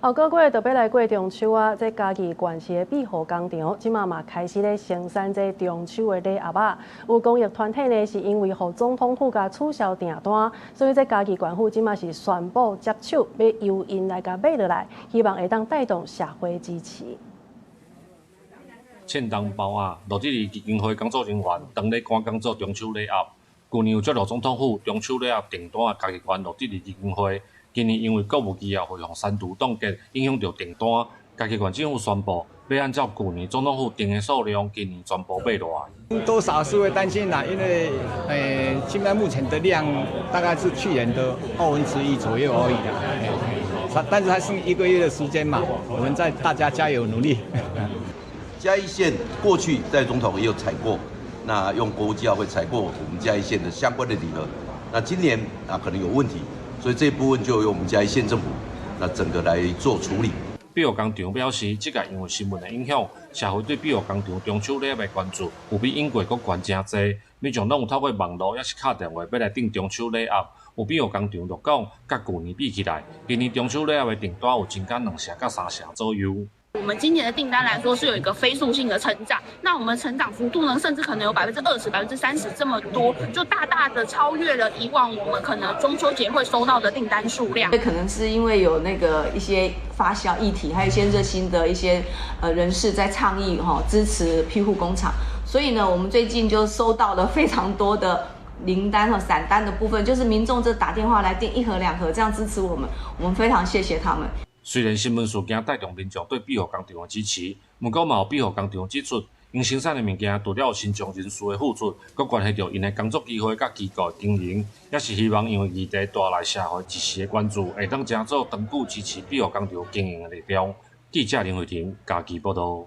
後個月就欲來過中秋啊！這嘉義縣市的庇護工廠，這馬嘛開始咧生產這中秋的禮盒仔。有公益團體呢，是因為予總統府共取消訂單，所以這嘉義縣府這馬是宣布接手，欲由𪜶來共買落來，希望會當帶動社會支持。千重包仔，羅智義基金會工作人員當咧趕工做中秋禮盒。舊年有接到總統府中秋禮盒訂單的嘉義縣羅智義基金會，今年因為國務機要會予刪除凍結，影響著訂單。嘉義縣政府宣布，欲按照舊年總統府訂的數量，今年全部買落來。多少是會擔心啦，因為現在目前的量大概是去年的1/2左右而已啦。但是還剩一個月的時間嘛，我們再大家加油努力。嘉義縣過去在總統也有採過，那用國務機要會採過我們嘉義縣的相關的禮盒，那今年啊可能有問題，所以這部分就由我們嘉義縣政府那整個來做處理。庇護工廠表示，這屆因為新聞的影響，社會對庇護工廠中秋禮盒的關注有比往過閣懸誠濟，民眾攏有透過網路抑是敲電話欲來訂中秋禮盒。有庇護工廠就講，佮舊年比起來，今年中秋禮盒的訂單有增加2成到3成左右。我們今年的訂單來說是有一個飛速性的成長，那我們成長幅度呢，甚至可能有20%、30%這麼多，就大大的超越了以往我們可能中秋節會收到的訂單數量。可能是因為有那個一些發酵議題，還有一些熱心的一些人士在倡議哈支持庇護工廠，所以呢，我們最近就收到了非常多的靈單和散單的部分，就是民眾就打電話來訂一盒兩盒，這樣支持我們，我們非常謝謝他們。雖然新聞事件帶動民眾對庇護工廠的支持，毋過嘛有庇護工廠指出，𪜶生產的物件除了有身障人士的付出，閣關係著𪜶的工作機會佮機構的經營，也是希望因為議題帶來社會一時的關注，會當成做長久支持庇護工廠經營的力量。記者林慧婷嘉義報導。